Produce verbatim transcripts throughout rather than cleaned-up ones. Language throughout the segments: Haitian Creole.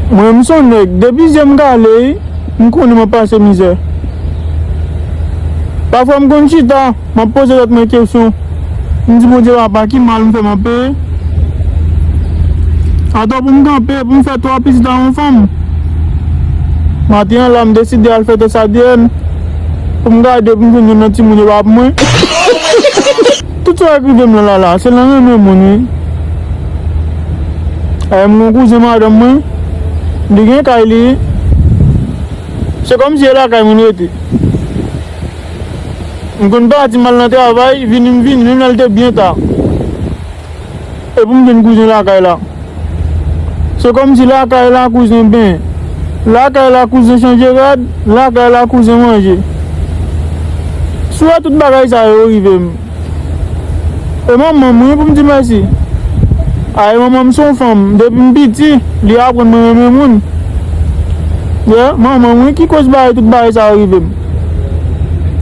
Mwen, m se yon nèg, depi zye m kale, m konnen m ap pase mizè. Pafwa, m konn chita, m ap poze tèt mwen kesyon. M di, Bondye, papa, ki mal m fè m ap peye? Atò pou m kanpe, pou m fè twa pitit a yon fanm. Maten an la, m deside al fè tès A D N pou m gade, pou m jwenn youn nan timoun yo pa pou mwen. Tout sa k rive m lan la, la, se lan renmen moun, wi. E, m gon kouzen madanm mwen, li gen kay li. Se kòmsi e lakay mwen rete. M konn pati m al nan travay, vini m vini, menm lè l te byen ta. Epi m jwenn kouzen lakay la. Se kòmsi lakay la kouzen ben, lakay la kouzen chanje rad, lakay la kouzen manje. Si w wè tout bagay sa yo rive m, e manman m wi pou m di mèsi. A, e manman m se yon fanm, depi m piti, li aprann mwen renmen moun. Yeah, manman m wi ki koz bagay, tout bagay sa yo rive m.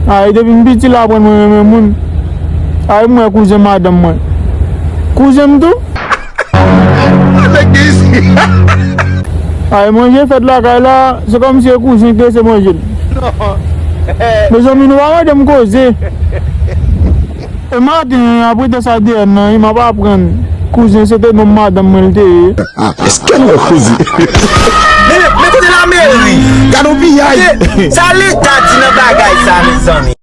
A, e depi m piti, li aprann mwen renmen moun. A, e m wè kouzen madanm mwen. Kouzen m tou. Nèg ki isi. Ay, manje fèt lakay la, se kòmsi e kouzen ki te se manje l. Non. Mezanmi, nou pa mande m koze. E maten, apre tès A D N nan, m ap aprann kouzen se te nonm madanm mwen l te ye. Èske nou wè kouzen? Men, men kote lameri? Gade yon piyay. Sa leta di nan bagay sa, mezanmi?